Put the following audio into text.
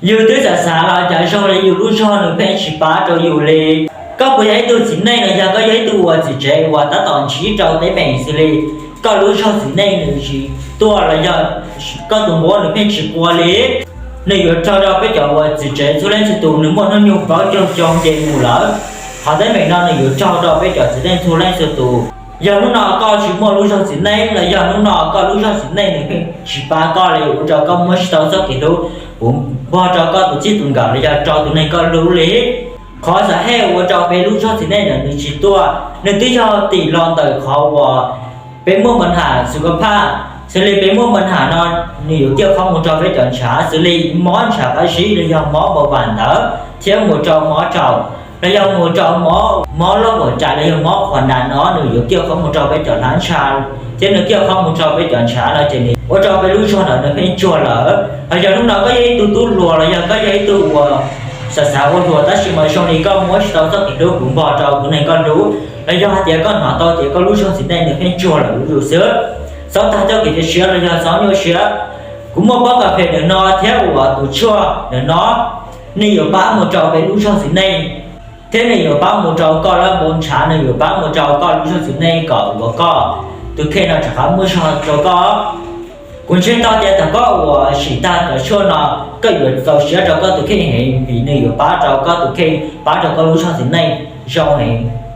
Yus twb xav xav los cas zoo li yus lub zog nws pheej tsis pab rau yus li. Koj puas yog ib tug txiv neej los yog koj yog ib tug uas txiv tsev uas tab tom ntsib rau teeb meem xws li koj lub zog txiv neej nws tsis tuaj los yog koj tus nquab nws pheej tsis qua li? Nws yuav raug rau peb cov uas txiv tsev txhua leej txhua tus nws muaj hnub nyoog plaub caug xyoo ces mus lawm. Qhov teeb meem no nws yuav raug rau peb cov txiv neej txhua leej txhua tus. Yog hnub no koj tsis muaj lub zog txiv neej los yog hnub no koj lub zog txiv neej nws pheej tsis pab koj li ua rau koj muab tsis tau txoj kev hlub puv npog rau koj tus txij tus nkawm los yog rau tus neeg koj hlub li. Qhov xav hej ua rau peb lub zog txiv neej ntawm nws tsis tuaj nws twb yog tim los ntawm qhov uas peb muaj npa nham xus koj phaj. Xws li peb muaj npa nham no nws yuav kiaj qhov mus rau peb cov ntshav xws li mob ntshav qab zib los yog mob npau vam ntawd thiab mus rau mob raum los yog mus rau mob mob loj huam rais los yog mob qhuas ntas no nws yuav kiaj qhov mus rau peb cov hlab ntsha thiab nws kiaj qhov mus rau peb cov ntshav no ces nws ua rau peb lub zog ntawd nws pheej tsuag lawm. Hos yog hnub no koj yog ib tug tub hluas los yog koj yog ib tug uas xav xav ua hluas tab sis mas zoo li koj muab tsis tau txoj kev hlub puv npog rau tus neeg koj hlub los yog hais tias koj hnov tau tias koj lub zog txiv neej nws pheej tsuag lawm zuj zus xwb, txhob tag txoj kev cia siab los yog txhob nyuaj siab. Kuv muaj pob kas fes ntawm no thiab uas tus tshuaj ntawm no, nws yuav pab mus rau peb lub zog txiv neej thiab nws yuav pab mus rau koj lub npau ntshav, nws yuav pab mus rau koj lub zog txiv neej kom uas koj tus kheej no rov qab muaj zog rau koj. Kuv ntseeg tau tias thaum koj uas sim tag cov tshuaj no, koj yuav txaus siab rau koj tus kheej heev vim nws yuav pab rau koj tus kheej, pab rau koj lub zog txiv neej zoo heev.